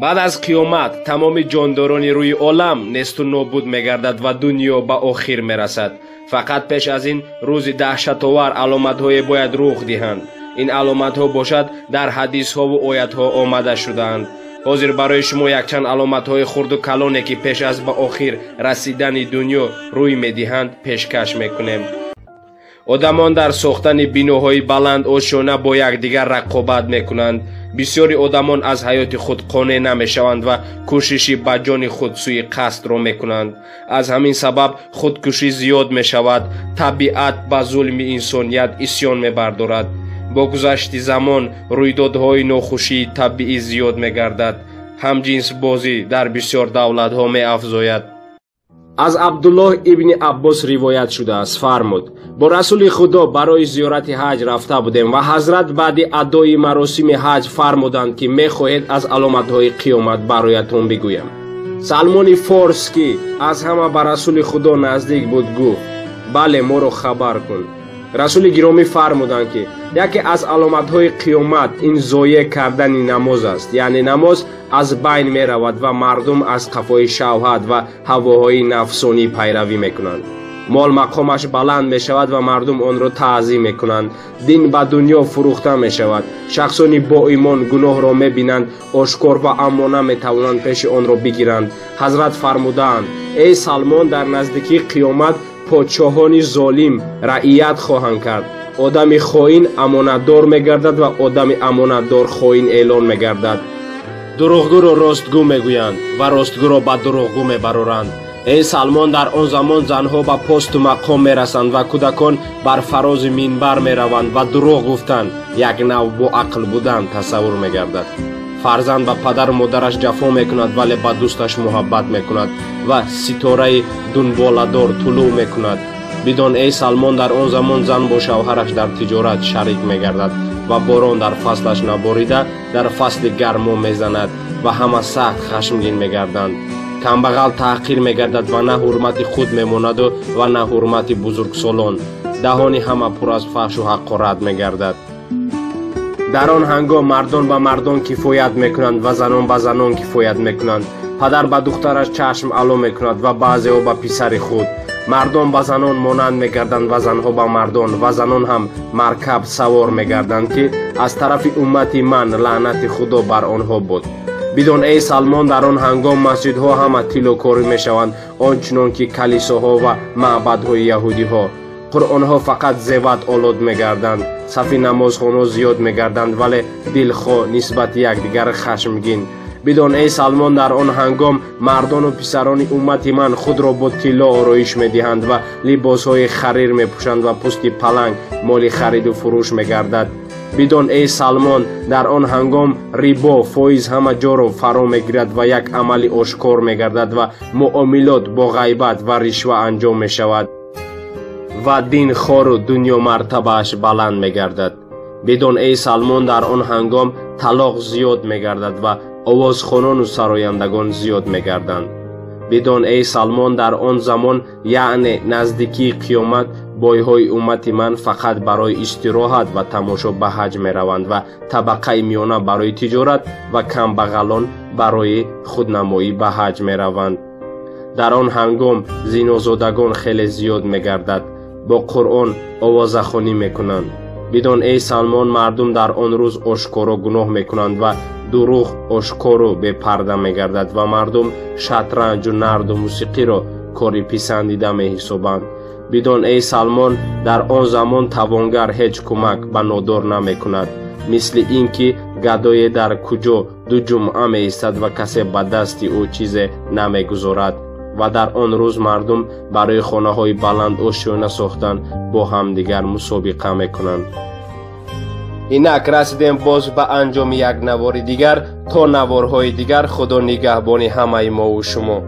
Баъд аз қиёмат тамоми ҷондорони рӯи олам несту нобуд мегардад ва дунё ба охир мерасад. Фақат пеш аз ин рӯзи даҳшатовар аломатҳое бояд рух диҳанд. Ин аломатҳо бошад дар ҳадисҳову оятҳо омада шудаанд. Ҳозир барои шумо якчанд аломатҳои хурду калоне, ки пеш аз ба охир расидани дунё рӯй медиҳанд, пешкаш мекунем. Одамон дар сохтани биноҳои баланд ошёна бо якдигар рақобат мекунанд. Бисёри одамон аз ҳаёти худ қонеъ намешаванд ва кӯшиши ба ҷони худ сӯи қасдро мекунанд. Аз ҳамин сабаб худкушӣ зиёд мешавад. Табиат ба зулми инсоният исьён мебардорад. Бо гузашти замон рӯйдодҳои нохушии табиӣ зиёд мегардад. Ҳамҷинсбозӣ дар бисёр давлатҳо меафзояд. Аз Абдуллоҳ ибни Аббос ривоят шудааст, фармуд: бо Расули Худо барои зиёрати ҳаҷ рафта будем ва ҳазрат баъди адои маросими ҳаҷ фармуданд, ки мехоҳед аз аломатҳои қиёмат бароятон бигӯям. Салмони Форс, ки аз ҳама ба Расули Худо наздик буд, гуфт: бале, моро хабар кун. Расули гиромӣ фармуданд, ки яке аз аломатҳои қиёмат ин зоеъ кардани намоз аст, яъне намоз аз байн меравад ва мардум аз қафои шавҳат ва ҳавоҳои нафсонӣ пайравӣ мекунанд. Мол мақомаш баланд мешавад ва мардум онро таъзим мекунанд. Дин ба дунё фурӯхта мешавад. Шахсони боимон гуноҳро мебинанд ошкор ва аммо наметавонанд пеши онро бигиранд. Ҳазрат фармудаанд: эй Салмон, дар наздикии қиёмат подшоҳони золим раият хоҳанд кард. Одами хоин амонатдор мегардад ва одами амонатдор хоин эълон мегардад. Дурӯғгӯро ростгӯ мегӯянд ва ростгӯро ба дурӯғгӯ мебароранд. Эй Салмон, дар он замон занҳо ба посту мақом мерасанд ва кӯдакон бар фарози минбар мераванд ва дурӯғ гуфтан як нав бо ақл будан тасаввур мегардад. Фарзанд ба падару модараш ҷафо мекунад, вале ба дӯсташ муҳаббат мекунад ва ситораи дунболадор тулӯъ мекунад. Бидон, эй Салмон, дар он замон зан бо шавҳараш дар тиҷорат шарик мегардад ва борон дар фаслаш наборида дар фасли гармо мезанад ва ҳама сахт хашмгин мегарданд. Камбағал таҳқир мегардад ва на ҳурмати худ мемонаду ва на ҳурмати бузургсолон. Даҳони ҳама пур аз фаҳшу ҳақорат мегардад. Дар он ҳангом мардон ба мардон кифоят мекунанд ва занон ба занон кифоят мекунанд. Падар ба духтараш чашм ало мекунад ва баъзеҳо ба писари худ. Мардон ба занон монанд мегарданд ва занҳо ба мардон, ва занон ҳам маркаб савор мегарданд, ки аз тарафи уммати ман лаънати Худо бар онҳо буд. Бидон, эй Салмон, дар он ҳангом масҷидҳо ҳама тиллокорӣ мешаванд, он чунон ки калисоҳо ва маъбадҳои яҳудиҳо. Қуръонҳо фақат зеват олод мегарданд, сафи намозхонаҳо зиёд мегарданд, вале дилхоҳ нисбати якдигар хашмгин. Бидон, эй Салмон, дар он ҳангом мардону писарони уммати ман худро бо тилло ороиш медиҳанд ва либосҳои харир мепӯшанд ва пӯсти паланг моли хариду фурӯш мегардад. Бидон, эй Салмон, дар он ҳангом рибо фоиз ҳама ҷоро фаро мегирад ва як амали ошкор мегардад ва муомилот бо ғайбат ва ришва анҷом мешавад ва дин хору дунё мартабааш баланд мегардад. Бидон, эй Салмон, дар он ҳангом талоқ зиёд мегардад ва овозхонону сарояндагон зиёд мегарданд. Бидон, эй Салмон, дар он замон, яъне наздикии қиёмат, бойҳои уммати ман фақат барои истироҳат ва тамошо ба ҳаҷ мераванд ва табақаи миёна барои тиҷорат ва камбағалон барои худнамоӣ ба ҳаҷ мераванд. Дар он ҳангом зинозодагон хеле зиёд мегардад, бо Қуръон овозахонӣ мекунанд. Бидон, эй Салмон, мардум дар он рӯз ошкоро гуноҳ мекунанд ва дурӯғ ошкору бепарда мегардад ва мардум шатранҷу нарду мусиқиро кори писандида меҳисобанд. Бидон, эй Салмон, дар он замон тавонгар ҳеҷ кӯмак ба нодор намекунад, мисли ин ки гадое дар куҷо ду ҷумъа меистад ва касе ба дасти ӯ чизе намегузорад. Ва дар он рӯз мардум барои хонаҳои баланд ошёна сохтан бо ҳамдигар мусобиқа мекунанд. Инак расидем боз ба анҷоми як навори дигар. То наворҳои дигар Худо нигаҳбони ҳамаи мову шумо.